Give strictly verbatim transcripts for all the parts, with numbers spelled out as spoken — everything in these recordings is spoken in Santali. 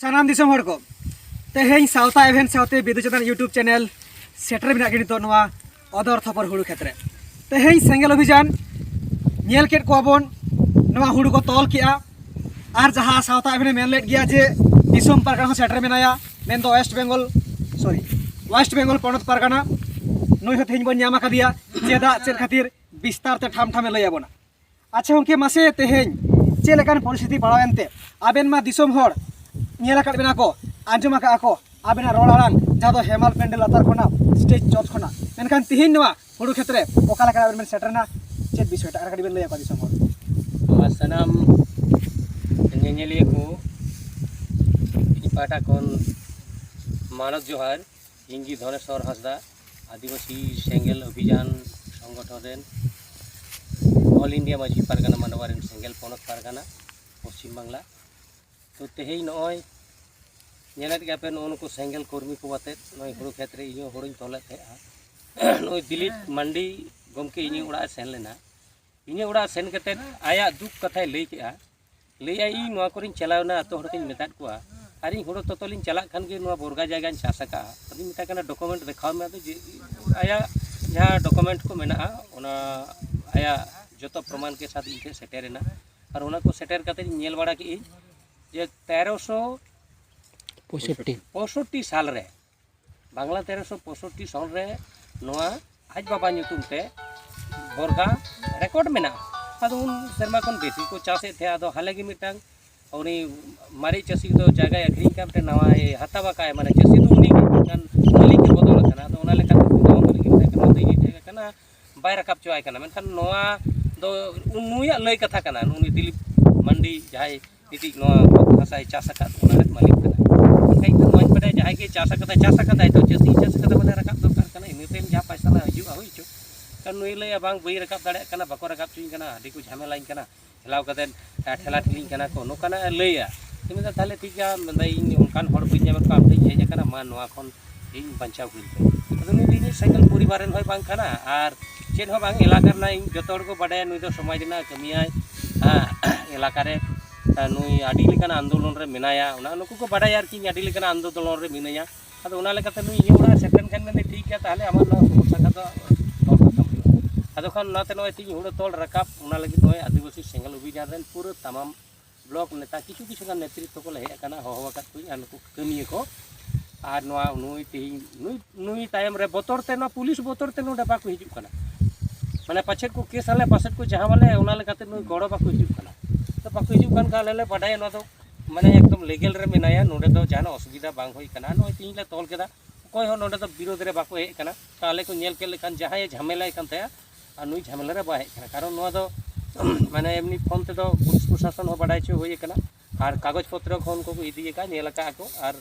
ᱥᱟᱱᱟᱢ ᱫᱤᱥᱚᱢ ᱦᱚᱲ ᱠᱚ, ᱛᱮᱦᱮᱧ ᱥᱟᱶᱛᱟ ᱮᱵᱷᱮᱱ ᱥᱟᱶᱛᱮ ᱵᱤᱫᱩ ᱪᱟᱸᱫᱟᱱ YouTube channel ᱥᱮᱴᱮᱨ ᱢᱮᱱᱟᱜ ᱜᱮ ᱱᱤᱛᱚᱜ ᱱᱚᱣᱟ ᱚᱫᱚᱨ ᱛᱷᱚᱯᱚᱨ ᱦᱩᱲᱩ ᱠᱷᱮᱛ ᱨᱮ᱾ ᱛᱮᱦᱮᱧ ᱥᱮᱸᱜᱮᱞ ᱚᱵᱷᱤᱡᱟᱱ ᱧᱮᱞ ᱠᱮᱫ ᱠᱚᱣᱟ ᱵᱚᱱ, ᱱᱚᱣᱟ ᱦᱩᱲᱩ ᱠᱚ ᱛᱚᱞ ᱠᱮᱜᱼᱟ᱾ ᱟᱨ ᱡᱟᱦᱟᱸ ᱥᱟᱶᱛᱟ ᱮᱵᱷᱮᱱᱮ ᱢᱮᱱ ᱞᱮᱫ ᱜᱮᱭᱟ ᱡᱮ ᱫᱤᱥᱚᱢ ᱯᱟᱨᱜᱟᱱᱟ ᱦᱚᱸ ᱥᱮᱴᱮᱨ ᱢᱮᱱᱟᱭᱟ, ᱢᱮᱱᱫᱚ ᱳᱭᱮᱥᱴ ᱵᱮᱝᱜᱚᱞ, ᱥᱚᱨᱤ, ᱳᱭᱮᱥᱴ ᱵᱮᱝᱜᱚᱞ ᱯᱚᱱᱚᱛ ᱯᱟᱨᱜᱟᱱᱟ, ᱱᱩᱭ ᱦᱚᱸ ᱛᱮᱦᱮᱧ ᱵᱚᱱ ᱧᱟᱢ ᱟᱠᱟᱫᱮᱭᱟ᱾ ᱪᱮᱫᱟᱜ, ᱪᱮᱫ ᱠᱷᱟᱹᱛᱤᱨ, ᱵᱤᱥᱛᱟᱨ ᱛᱮ ᱴᱷᱟᱢ ᱴᱷᱟᱢᱮ ᱞᱟᱹᱭ ᱟᱵᱚᱱᱟ᱾ ᱟᱪᱪᱷᱟ ᱜᱚᱢᱠᱮ, ᱢᱟᱥᱮ ᱛᱮᱦᱮᱧ ᱪᱮᱫ ᱞᱮᱠᱟᱱ ᱯᱚᱨᱤᱥᱛᱷᱤᱛᱤ ᱯᱟᱲᱟᱣ ᱮᱱᱛᱮ ᱟᱵᱮᱱ ᱢᱟ ᱫᱤᱥᱚᱢ ᱦᱚᱲ ᱧᱮᱞ ᱟᱠᱟᱫ ᱵᱮᱱᱟ ᱠᱚ, ᱟᱸᱡᱚᱢ ᱟᱠᱟᱫᱼᱟ ᱠᱚ ᱟᱵᱮᱱᱟᱜ ᱨᱚᱲ ᱟᱲᱟᱝ, ᱡᱟᱦᱟᱸ ᱫᱚ ᱦᱮᱢᱟᱞ ᱯᱮᱱᱰᱮᱞ ᱞᱟᱛᱟᱨ ᱠᱷᱚᱱᱟᱜ, ᱥᱴᱮᱡᱽ ᱪᱚᱴ ᱠᱷᱚᱱᱟᱜ, ᱢᱮᱱᱠᱷᱟᱱ ᱛᱮᱦᱮᱧ ᱱᱚᱣᱟ ᱦᱩᱲᱩ ᱠᱷᱮᱛ ᱨᱮ ᱚᱠᱟ ᱞᱮᱠᱟ ᱟᱵᱮᱱ ᱵᱮᱱ ᱥᱮᱴᱮᱨᱮᱱᱟ, ᱪᱮᱫ ᱵᱤᱥᱚᱭ ᱴᱟᱜ ᱠᱟᱹᱴᱤᱡ ᱵᱮᱱ ᱞᱟᱹᱭ ᱟᱠᱚᱣᱟ ᱫᱤᱥᱚᱢ ᱦᱚᱲ? ᱱᱚᱣᱟ ᱥᱟᱱᱟᱢ ᱧᱮᱧᱮᱞᱤᱭᱟᱹ ᱠᱚ ᱤᱧ ᱯᱟᱦᱴᱟ ᱠᱷᱚᱱ ᱢᱟᱱᱚᱛ ᱡᱚᱦᱟᱨ᱾ ᱤᱧ ᱜᱮ ᱫᱷᱚᱱᱮᱥᱣᱚᱨ ᱦᱟᱸᱥᱫᱟ, ᱟᱹᱫᱤᱵᱟᱹᱥᱤ ᱥᱮᱸᱜᱮᱞ ᱚᱵᱷᱤᱡᱟᱱ ᱥᱚᱝᱜᱚᱴᱷᱚᱱ ᱨᱮᱱ, ᱚᱞ ᱤᱱᱰᱤᱭᱟ ᱢᱟᱹᱡᱷᱤ ᱯᱟᱨᱜᱟᱱᱟ ᱢᱟᱰᱣᱟ ᱨᱮᱱ ᱥᱮᱸᱜᱮᱞ ᱯᱚᱱᱚᱛ ᱯᱟᱨᱜᱟᱱᱟ, ᱯᱚᱥᱪᱤᱢ ᱵᱟᱝᱞᱟ᱾ ᱛᱚ ᱛᱮᱦᱮᱧ ᱱᱚᱜᱼᱚᱭ ᱧᱮᱞᱮᱫ ᱜᱮᱭᱟ ᱯᱮ, ᱱᱚᱜᱼᱚ ᱱᱩᱠᱩ ᱥᱮᱸᱜᱮᱞ ᱠᱚᱨᱢᱤ ᱠᱚ ᱟᱛᱮᱫ ᱱᱚᱜᱼᱚᱭ ᱦᱩᱲᱩ ᱠᱷᱮᱛ ᱨᱮ ᱤᱧ ᱦᱚᱸ ᱦᱩᱲᱩᱧ ᱛᱚᱞᱮᱫ ᱛᱟᱦᱮᱸᱜᱼᱟ᱾ ᱱᱩᱭ ᱫᱤᱞᱤᱯ ᱢᱟᱱᱰᱤ ᱜᱚᱢᱠᱮ ᱤᱧᱟᱹᱜ ᱚᱲᱟᱜ ᱮ ᱥᱮᱱ ᱞᱮᱱᱟ᱾ ᱤᱧᱟᱹᱜ ᱚᱲᱟᱜ ᱥᱮᱱ ᱠᱟᱛᱮᱫ ᱟᱭᱟᱜ ᱫᱩᱠ ᱠᱟᱛᱷᱟᱭ ᱞᱟᱹᱭ ᱠᱮᱜᱼᱟ᱾ ᱞᱟᱹᱭᱮᱜᱼᱟᱭ, "ᱤᱧ ᱱᱚᱣᱟ ᱠᱚᱨᱮᱧ ᱪᱟᱞᱟᱣᱱᱟ, ᱟᱛᱳ ᱦᱚᱲ ᱠᱚᱧ ᱢᱮᱛᱟᱫ ᱠᱚᱣᱟ, ᱟᱨ ᱤᱧ ᱦᱩᱲᱩ ᱛᱚᱛᱚᱞᱤᱧ ᱪᱟᱞᱟᱜ ᱠᱷᱟᱱ ᱜᱮ ᱱᱚᱣᱟ ᱵᱚᱨᱜᱟ ᱡᱟᱭᱜᱟᱧ ᱪᱟᱥ ᱟᱠᱟᱜᱼᱟ᱾" ᱟᱫᱚᱧ ᱢᱮᱛᱟᱭ ᱠᱟᱱᱟ, "ᱰᱚᱠᱩᱢᱮᱱᱴ ᱫᱮᱠᱷᱟᱣ ᱢᱮ᱾" ᱟᱫᱚ ᱡᱮ ᱟᱭᱟᱜ ᱡᱟᱦᱟᱸ ᱰᱚᱠᱩᱢᱮᱱᱴ ᱠᱚ ᱢᱮᱱᱟᱜᱼᱟ, ᱚᱱᱟ ᱟᱭᱟᱜ ᱡᱚᱛᱚ ᱯᱨᱚᱢᱟᱱ ᱠᱮ ᱥᱟᱛᱷ ᱤᱧ ᱴᱷᱮᱱ ᱥᱮᱴᱮᱨᱮᱱᱟ᱾ ᱟᱨ ᱚᱱᱟ ᱠᱚ ᱥᱮᱴᱮᱨ ᱠᱟᱛᱮ ᱤᱧ ᱧᱮᱞ ᱵᱟᱲᱟ ᱠᱮᱜᱼᱟᱹᱧ ᱡᱮ ᱛᱮᱨᱚᱥᱚ ᱯᱚᱸᱭᱥᱚᱴᱴᱤ᱾ ᱯᱚᱸᱭᱥᱚᱴᱴᱤ ᱥᱟᱞ ᱨᱮ, ᱵᱟᱝᱞᱟ ᱛᱮᱨᱚᱥᱚ ᱯᱚᱸᱭᱥᱚᱴᱴᱤ ᱥᱚᱱ ᱨᱮ ᱱᱚᱣᱟ ᱟᱡ ᱵᱟᱵᱟ ᱧᱩᱛᱩᱢ ᱛᱮ ᱵᱚᱨᱜᱟ ᱨᱮᱠᱚᱨᱰ ᱢᱮᱱᱟᱜᱼᱟ᱾ ᱟᱫᱚ ᱩᱱ ᱥᱮᱨᱢᱟ ᱠᱷᱚᱱ ᱵᱮᱥᱤ ᱠᱚ ᱪᱟᱥᱮᱫ ᱛᱟᱦᱮᱸᱫ᱾ ᱟᱫᱚ ᱦᱟᱞᱮ ᱜᱮ ᱢᱤᱫᱴᱟᱝ ᱩᱱᱤ ᱢᱟᱨᱮ ᱪᱟᱹᱥᱤ ᱫᱚ ᱡᱟᱭᱜᱟᱭ ᱟᱹᱠᱷᱨᱤᱧ ᱠᱟᱜ, ᱢᱤᱫᱴᱮᱱ ᱱᱟᱣᱟᱭ ᱦᱟᱛᱟᱣ ᱟᱠᱟᱫ, ᱢᱟᱱᱮ ᱪᱟᱹᱥᱤ ᱫᱚ ᱩᱱᱤ ᱜᱮ, ᱢᱮᱱᱠᱷᱟᱱ ᱢᱟᱹᱞᱤᱠ ᱮ ᱵᱚᱫᱚᱞ ᱟᱠᱟᱱᱟ᱾ ᱟᱫᱚ ᱚᱱᱟ ᱞᱮᱠᱟᱛᱮ ᱩᱱᱤ ᱱᱟᱣᱟ ᱢᱟᱹᱞᱤᱠ ᱮ ᱢᱮᱛᱟᱭ ᱠᱟᱱᱟ, "ᱱᱚᱣᱟ ᱫᱚ ᱤᱧᱤᱡ ᱛᱟᱦᱮᱸ ᱠᱟᱱᱟ, ᱵᱟᱭ ᱨᱟᱠᱟᱵ ᱦᱚᱪᱚᱣᱟᱭ ᱠᱟᱱᱟ᱾" ᱢᱮᱱᱠᱷᱟᱱ ᱱᱚᱣᱟ ᱫᱚ ᱱᱩᱭᱟᱜ ᱞᱟᱹᱭ ᱠᱟᱛᱷᱟ ᱠᱟᱱᱟ, ᱩᱱᱤ ᱫᱤᱞᱤᱯ ᱢᱟᱱᱰᱤ ᱡᱟᱦᱟᱸᱭ ᱢᱤᱫᱴᱤᱡ ᱱᱚᱣᱟ ᱦᱟᱥᱟᱭ ᱪᱟᱥ ᱟᱠᱟᱫ, ᱚᱱᱟ ᱨᱮᱱ ᱢᱟᱹᱞᱤᱠ ᱠᱟᱱᱟᱭ᱾ ᱮᱱᱠᱷᱟᱱ ᱤᱧ ᱫᱚ ᱱᱚᱣᱟᱧ ᱵᱟᱰᱟᱭᱟ, ᱡᱟᱦᱟᱸᱭ ᱜᱮ ᱪᱟᱥ ᱟᱠᱟᱫᱟᱭ, ᱪᱟᱥ ᱟᱠᱟᱫᱟᱭ ᱛᱚ, ᱪᱟᱹᱥᱤ ᱪᱟᱥ ᱟᱠᱟᱫᱟ ᱢᱟᱱᱮ ᱨᱟᱠᱟᱵ ᱫᱚᱨᱠᱟᱨ ᱠᱟᱱᱟ, ᱤᱱᱟᱹ ᱛᱟᱭᱚᱢ ᱡᱟᱦᱟᱸ ᱯᱟᱭᱥᱟ ᱨᱮᱱᱟᱜ ᱦᱤᱡᱩᱜᱼᱟ ᱦᱩᱭ ᱦᱚᱪᱚ᱾ ᱠᱟᱨᱚᱱ ᱱᱩᱭ ᱞᱟᱹᱭᱟ, "ᱵᱟᱝ, ᱵᱟᱹᱧ ᱨᱟᱠᱟᱵ ᱫᱟᱲᱮᱭᱟᱜ ᱠᱟᱱᱟ, ᱵᱟᱠᱚ ᱨᱟᱠᱟᱵ ᱦᱚᱪᱚᱧ ᱠᱟᱱᱟ, ᱟᱹᱰᱤ ᱠᱚ ᱡᱷᱟᱢᱮᱞᱟᱧ ᱠᱟᱱᱟ, ᱴᱷᱮᱞᱟᱣ ᱠᱟᱛᱮᱫ, ᱟ, ᱴᱷᱮᱞᱟ ᱴᱷᱤᱞᱤᱧ ᱠᱟᱱᱟ ᱠᱚ", ᱱᱚᱝᱠᱟᱱᱟᱜ ᱮ ᱞᱟᱹᱭᱟ᱾ ᱤᱧ ᱢᱮᱱᱫᱟ, "ᱛᱟᱦᱚᱞᱮ ᱴᱷᱤᱠ ᱜᱮᱭᱟ", ᱢᱮᱱᱫᱟ, "ᱤᱧ ᱚᱱᱠᱟᱱ ᱦᱚᱲ ᱵᱟᱹᱧ ᱧᱟᱢᱮᱫ ᱠᱚᱣᱟ, ᱟᱢ ᱴᱷᱮᱱ ᱤᱧ ᱦᱮᱡ ᱟᱠᱟᱱᱟ, ᱢᱟ ᱱᱚᱣᱟ ᱠᱷᱚᱱ ᱤᱧ ᱵᱟᱧᱪᱟᱣ ᱦᱩᱭ ᱞᱮᱱᱟ᱾" ᱟᱫᱚ ᱱᱩᱭ ᱫᱚ ᱤᱧᱤᱡ ᱥᱮᱸᱜᱮᱞ ᱯᱚᱨᱤᱵᱟᱨ ᱨᱮᱱ ᱦᱚᱸᱭ ᱵᱟᱝ ᱠᱟᱱᱟ, ᱟᱨ ᱪᱮᱫ ᱦᱚᱸ ᱵᱟᱝ, ᱮᱞᱟᱠᱟ ᱨᱮᱱᱟᱜ, ᱤᱧ ᱡᱚᱛᱚ ᱦᱚᱲ ᱠᱚ ᱵᱟᱰᱟᱭᱟ ᱱᱩᱭ ᱫᱚ ᱥᱚᱢᱟᱡᱽ ᱨᱮᱱᱟᱜ ᱠᱟᱹᱢᱤᱭᱟᱭ, ᱦᱮᱸ, ᱮᱞᱟᱠᱟ ᱨᱮ ᱱᱩᱭ ᱟᱹᱰᱤ ᱞᱮᱠᱟᱱ ᱟᱱᱫᱳᱞᱚᱱ ᱨᱮ ᱢᱮᱱᱟᱭᱟ, ᱚᱱᱟ ᱱᱩᱠᱩ ᱠᱚ ᱵᱟᱰᱟᱭᱟ ᱟᱨᱠᱤ ᱤᱧ ᱟᱹᱰᱤ ᱞᱮᱠᱟᱱ ᱟᱱᱫᱳᱞᱚᱱ ᱨᱮ ᱢᱤᱱᱟᱹᱧᱟ᱾ ᱟᱫᱚ ᱚᱱᱟ ᱞᱮᱠᱟᱛᱮ ᱱᱩᱭ ᱤᱧᱟᱹᱜ ᱚᱲᱟᱜ ᱨᱮ ᱥᱮᱴᱮᱨ ᱞᱮᱱᱠᱷᱟᱱ ᱢᱮᱱᱫᱟᱹᱧ, "ᱴᱷᱤᱠ ᱜᱮᱭᱟ, ᱛᱟᱦᱚᱞᱮ ᱟᱢᱟᱜ ᱱᱚᱣᱟ ᱥᱚᱢᱚᱥᱥᱟ ᱠᱷᱟᱱ ᱫᱚ ᱛᱚᱞ ᱨᱟᱠᱟᱵ ᱦᱩᱭᱩᱜᱼᱟ᱾" ᱟᱫᱚ ᱠᱷᱟᱱ ᱚᱱᱟᱛᱮ ᱱᱚᱜᱼᱚᱭ ᱛᱮᱦᱮᱧ ᱦᱩᱲᱟᱹ ᱛᱚᱞ ᱨᱟᱠᱟᱵ, ᱚᱱᱟ ᱞᱟᱹᱜᱤᱫ ᱱᱚᱜᱼᱚᱭ ᱟᱹᱫᱤᱵᱟᱹᱥᱤ ᱥᱮᱸᱜᱮᱞ ᱚᱵᱷᱤᱡᱟᱱ ᱨᱮᱱ ᱯᱩᱨᱟᱹ ᱛᱟᱢᱟᱢ ᱵᱞᱚᱠ ᱱᱮᱛᱟ, ᱠᱤᱪᱷᱩ ᱠᱤᱪᱷᱩ ᱜᱟᱱ ᱱᱮᱛᱨᱤᱛᱛᱚ ᱠᱚᱞᱮ ᱦᱮᱡ ᱟᱠᱟᱱᱟ, ᱦᱚᱦᱚ ᱟᱠᱟᱫ ᱠᱚᱣᱟᱧ ᱟᱨ ᱱᱩᱠᱩ ᱠᱟᱹᱢᱤᱭᱟᱹ ᱠᱚ᱾ ᱟᱨ ᱱᱚᱣᱟ ᱱᱩᱭ ᱛᱮᱦᱮᱧ ᱱᱩᱭ, ᱱᱩᱭ ᱛᱟᱭᱚᱢ ᱨᱮ ᱵᱚᱛᱚᱨ ᱛᱮ, ᱱᱚᱣᱟ ᱯᱩᱞᱤᱥ ᱵᱚᱛᱚᱨ ᱛᱮ ᱱᱚᱰᱮ ᱵᱟᱠᱚ ᱦᱤᱡᱩᱜ ᱠᱟᱱᱟ᱾ ᱢᱟᱱᱮ ᱯᱟᱪᱮᱫ ᱠᱚ ᱠᱮᱥ ᱟᱞᱮ, ᱯᱟᱪᱮᱫ ᱠᱚ ᱡᱟᱦᱟᱸ ᱟᱞᱮ, ᱚᱱᱟ ᱞᱮᱠᱟᱛᱮ ᱱᱩᱭ ᱜᱚᱲᱚ ᱵᱟᱠᱚ ᱦᱤᱡᱩᱜ ᱠᱟᱱᱟ᱾ ᱛᱚ ᱵᱟᱠᱚ ᱦᱤᱡᱩᱜ ᱠᱟᱱ ᱠᱷᱟᱱ ᱟᱞᱮ ᱞᱮ ᱵᱟᱰᱟᱭᱟ ᱱᱚᱣᱟ ᱫᱚ ᱢᱟᱱᱮ ᱮᱠᱫᱚᱢ ᱞᱤᱜᱮᱞ ᱨᱮ ᱢᱮᱱᱟᱭᱟ, ᱱᱚᱰᱮ ᱫᱚ ᱡᱟᱦᱟᱱᱟᱜ ᱚᱥᱩᱵᱤᱫᱷᱟ ᱵᱟᱝ ᱦᱩᱭ ᱠᱟᱱᱟ᱾ ᱱᱚᱜᱼᱚᱭ ᱛᱮᱦᱮᱧ ᱞᱮ ᱛᱚᱞ ᱠᱮᱫᱟ, ᱚᱠᱚᱭ ᱦᱚᱸ ᱱᱚᱰᱮ ᱫᱚ ᱵᱤᱨᱳᱫᱷ ᱨᱮ ᱵᱟᱠᱚ ᱦᱮᱡ ᱟᱠᱟᱱᱟ᱾ ᱛᱚ ᱟᱞᱮ ᱠᱚ ᱧᱮᱞ ᱠᱮᱫ ᱞᱮᱠᱷᱟᱱ ᱡᱟᱦᱟᱸᱭᱮ ᱡᱷᱟᱢᱮᱞᱟᱭ ᱠᱟᱱ ᱛᱟᱭᱟ, ᱟᱨ ᱱᱩᱭ ᱡᱷᱟᱢᱮᱞᱟ ᱨᱮ ᱵᱟᱭ ᱦᱮᱡ ᱟᱠᱟᱱᱟ᱾ ᱠᱟᱨᱚᱱ ᱱᱚᱣᱟ ᱫᱚ ᱢᱟᱱᱮ ᱮᱢᱱᱤ ᱯᱷᱳᱱ ᱛᱮᱫᱚ ᱯᱩᱞᱤᱥ ᱯᱨᱚᱥᱟᱥᱚᱱ ᱦᱚᱸ ᱵᱟᱰᱟᱭ ᱦᱚᱪᱚ ᱦᱩᱭ ᱟᱠᱟᱱᱟ, ᱟᱨ ᱠᱟᱜᱚᱡᱽ ᱯᱚᱛᱨᱚ ᱠᱷᱚᱱ ᱠᱚ ᱤᱫᱤ ᱟᱠᱟᱫ, ᱧᱮᱞ ᱟᱠᱟᱫ ᱟᱠᱚ᱾ ᱟᱨ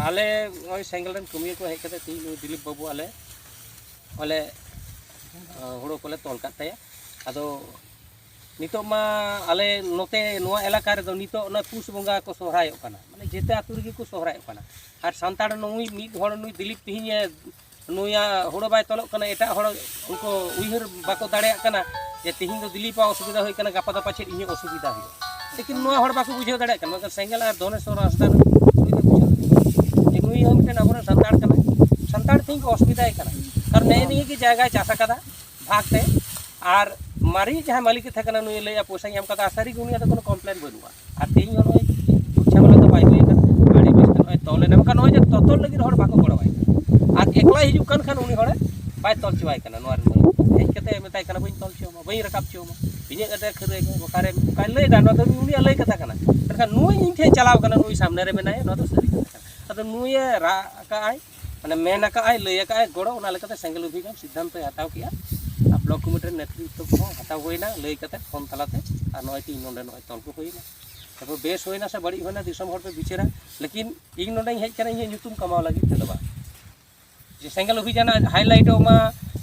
ᱟᱞᱮ ᱱᱚᱜᱼᱚᱭ ᱥᱮᱸᱜᱮᱞ ᱨᱮᱱ ᱠᱟᱹᱢᱤᱭᱟᱹ ᱠᱚ ᱦᱮᱡ ᱠᱟᱛᱮ ᱛᱮᱦᱤᱧ ᱱᱩᱭ ᱫᱤᱞᱤᱯ ᱵᱟᱹᱵᱩ ᱟᱞᱮ ᱵᱚᱞᱮ ᱦᱩᱲᱩ ᱠᱚᱞᱮ ᱛᱚᱞ ᱠᱟᱫ ᱛᱟᱭᱟ᱾ ᱟᱫᱚ ᱱᱤᱛᱚᱜ ᱢᱟ ᱟᱞᱮ ᱱᱚᱛᱮ ᱱᱚᱣᱟ ᱮᱞᱟᱠᱟ ᱨᱮᱫᱚ ᱱᱤᱛᱚᱜ ᱚᱱᱟ ᱯᱩᱥ ᱵᱚᱸᱜᱟ ᱠᱚ ᱥᱚᱦᱨᱟᱭᱚᱜ ᱠᱟᱱᱟ, ᱢᱟᱱᱮ ᱡᱮᱛᱮ ᱟᱹᱛᱩ ᱨᱮᱜᱮ ᱠᱚ ᱥᱚᱦᱨᱟᱭᱚᱜ ᱠᱟᱱᱟ᱾ ᱟᱨ ᱥᱟᱱᱛᱟᱲ ᱱᱩᱭ ᱢᱤᱫ ᱦᱚᱲ, ᱱᱩᱭ ᱫᱤᱞᱤᱯ ᱛᱮᱦᱮᱧ ᱮ ᱱᱩᱭᱟᱜ ᱦᱳᱲᱳ ᱵᱟᱭ ᱛᱚᱞᱚᱜ ᱠᱟᱱᱟ, ᱮᱴᱟᱜ ᱦᱚᱲ ᱩᱱᱠᱩ ᱩᱭᱦᱟᱹᱨ ᱵᱟᱠᱚ ᱫᱟᱲᱮᱭᱟᱜ ᱠᱟᱱᱟ ᱡᱮ ᱛᱮᱦᱮᱧ ᱫᱚ ᱫᱤᱞᱤᱯᱟᱜ ᱚᱥᱩᱵᱤᱫᱷᱟ ᱦᱩᱭ ᱠᱟᱱᱟ, ᱜᱟᱯᱟ ᱫᱚ ᱯᱟᱪᱮᱫ ᱤᱧᱟᱹᱜ ᱚᱥᱩᱵᱤᱫᱷᱟ ᱦᱩᱭᱩᱜᱼᱟ᱾ ᱞᱮᱠᱤᱱ ᱱᱚᱣᱟ ᱦᱚᱲ ᱵᱟᱠᱚ ᱵᱩᱡᱷᱟᱹᱣ ᱫᱟᱲᱮᱭᱟᱜ ᱠᱟᱱᱟ᱾ ᱢᱮᱱᱠᱷᱟᱱ ᱥᱮᱸᱜᱮᱞ ᱟᱨ ᱫᱷᱚᱱᱮᱥᱚᱨ ᱦᱟᱸᱥᱫᱟ ᱱᱩᱭ ᱫᱚ ᱵᱩᱡᱷᱟᱹᱣ ᱫᱟᱲᱮᱭᱟᱜ ᱠᱟᱱᱟ ᱡᱮ ᱱᱩᱭ ᱦᱚᱸ ᱢᱤᱫᱴᱮᱱ ᱟᱵᱚᱨᱮᱱ ᱥᱟᱱᱛᱟᱲ ᱠᱟᱱᱟᱭ, ᱥᱟᱱᱛᱟᱲ ᱛᱮᱦᱮᱧ ᱠᱚ ᱚᱥᱩᱵᱤᱫᱷᱟᱭ ᱠᱟᱱᱟ᱾ ᱠᱟᱨᱚᱱ ᱱᱮᱜᱼᱮ ᱱᱤᱭᱟᱹ ᱜᱮ ᱡᱟᱭᱜᱟᱭ ᱪᱟᱥ ᱟᱠᱟᱫᱟ ᱵᱷᱟᱜᱽ ᱛᱮ, ᱟᱨ ᱢᱟᱨᱮ ᱡᱟᱦᱟᱸᱭ ᱢᱟᱹᱞᱤᱠ ᱮ ᱛᱟᱦᱮᱸ ᱠᱟᱱᱟ ᱱᱩᱭ ᱞᱟᱹᱭᱟ ᱯᱚᱭᱥᱟᱧ ᱮᱢ ᱠᱟᱫᱟ, ᱥᱟᱹᱨᱤ ᱜᱮ ᱩᱱᱤᱭᱟᱜ ᱫᱚ ᱠᱳᱱᱳ ᱠᱚᱢᱯᱞᱮᱱ ᱵᱟᱹᱱᱩᱜᱼᱟ᱾ ᱟᱨ ᱛᱮᱦᱮᱧ ᱦᱚᱸ ᱱᱚᱜᱼᱚᱭ ᱠᱷᱩᱵ ᱡᱷᱟᱢᱮᱞᱟ ᱫᱚ ᱵᱟᱭ ᱦᱩᱭ ᱟᱠᱟᱱᱟ, ᱟᱹᱰᱤ ᱵᱮᱥ ᱛᱮ ᱱᱚᱜᱼᱚᱭ ᱛᱚᱞ ᱮᱱᱟ᱾ ᱵᱟᱠᱷᱟᱱ ᱱᱚᱜᱼᱚᱭ ᱡᱮ ᱛᱚᱛᱚᱞ ᱞᱟᱹᱜᱤᱫ ᱦᱚᱲ ᱵᱟᱠᱚ ᱜᱚᱲᱚᱣᱟᱭ ᱠᱟᱱᱟ, ᱟᱨ ᱮᱠᱞᱟᱭ ᱦᱤᱡᱩᱜ ᱠᱟᱱ ᱠᱷᱟᱱ ᱩᱱᱤ ᱦᱚᱲᱮ ᱵᱟᱭ ᱛᱚᱞ ᱦᱚᱪᱚᱣᱟᱭ ᱠᱟᱱᱟ᱾ ᱱᱚᱣᱟ ᱨᱮᱱ ᱢᱟᱹᱞᱤᱠ ᱦᱮᱡ ᱠᱟᱛᱮ ᱢᱮᱛᱟᱭ ᱠᱟᱱᱟ, "ᱵᱟᱹᱧ ᱛᱚᱞ ᱦᱚᱪᱚ ᱟᱢᱟ, ᱵᱟᱹᱧ ᱨᱟᱠᱟᱵ ᱦᱚᱪᱚ ᱟᱢᱟ, ᱤᱧᱟᱹᱜ ᱠᱟᱛᱷᱟ ᱠᱷᱟᱹᱨᱟᱹᱭ ᱢᱮ, ᱚᱠᱟᱨᱮ?" ᱚᱱᱠᱟᱭ ᱞᱟᱹᱭ ᱮᱫᱟ, ᱱᱚᱣᱟ ᱫᱚ ᱩᱱᱤᱭᱟᱜ ᱞᱟᱹᱭ ᱠᱟᱛᱷᱟ ᱠᱟᱱᱟ᱾ ᱢᱮᱱᱠᱷᱟᱱ ᱱᱩᱭ ᱤᱧ ᱴᱷᱮᱱ ᱪᱟᱞᱟᱣ ᱠᱟᱱᱟ, ᱱᱩᱭ ᱥᱟᱢᱱᱮ ᱨᱮ ᱢᱮᱱᱟᱭᱟ, ᱱᱚᱣᱟ ᱫᱚ ᱥᱟᱹᱨᱤ ᱠᱟᱛᱷᱟ ᱠᱟᱱᱟ᱾ ᱟᱫᱚ ᱱᱩᱭᱮ ᱨᱟᱜ ᱟᱠᱟᱫ ᱟᱭ, ᱢᱟᱱᱮ ᱢᱮᱱ ᱟᱠᱟᱫ ᱟᱭ, ᱞᱟᱹᱭ ᱟᱠᱟᱫ ᱟᱭ ᱜᱚᱲᱚ, ᱚᱱᱟ ᱞᱮᱠᱟᱛᱮ ᱥᱮᱸᱜᱮᱞ ᱚᱵᱷᱤᱡᱟᱱ ᱥᱤᱫᱽᱫᱷᱟᱱᱛᱚᱭ ᱦᱟᱛᱟᱣ ᱠᱮᱜᱼᱟ᱾ ᱟᱨ ᱵᱞᱚᱠ ᱠᱚᱢᱤᱴᱤ ᱨᱮᱱ ᱱᱮᱛᱨᱤᱛᱛᱚ ᱠᱚᱦᱚᱸ ᱦᱟᱛᱟᱣ ᱦᱩᱭᱱᱟ ᱞᱟᱹᱭ ᱠᱟᱛᱮ ᱯᱷᱳᱱ ᱛᱟᱞᱟᱛᱮ, ᱟᱨ ᱱᱚᱜᱼᱚᱭ ᱛᱮᱦᱮᱧ ᱱᱚᱰᱮ ᱱᱚᱜᱼᱚᱭ ᱛᱚᱞ ᱠᱚ ᱦᱩᱭᱱᱟ᱾ ᱛᱟᱨᱯᱚᱨ ᱵᱮᱥ ᱦᱩᱭᱱᱟ ᱥᱮ ᱵᱟᱹᱲᱤᱡ ᱦᱩᱭᱱᱟ ᱫᱤᱥᱚᱢ ᱦᱚᱲ ᱯᱮ ᱵᱤᱪᱟᱹᱨᱟ, ᱞᱮᱠᱤᱱ ᱤᱧ ᱱᱚᱰᱮᱧ ᱦᱮᱡ ᱠᱟᱱᱟ ᱤᱧᱟᱹᱜ ᱧᱩᱛᱩᱢ ᱠᱟᱢᱟᱣ ᱞᱟᱹᱜᱤᱫ ᱛᱮᱫᱚ ᱵᱟᱝ, ᱡᱮ ᱥᱮᱸᱜᱮᱞ ᱚᱵᱷᱤᱡᱟᱱ ᱦᱟᱭᱞᱟᱭᱤᱴᱚᱜ ᱢᱟ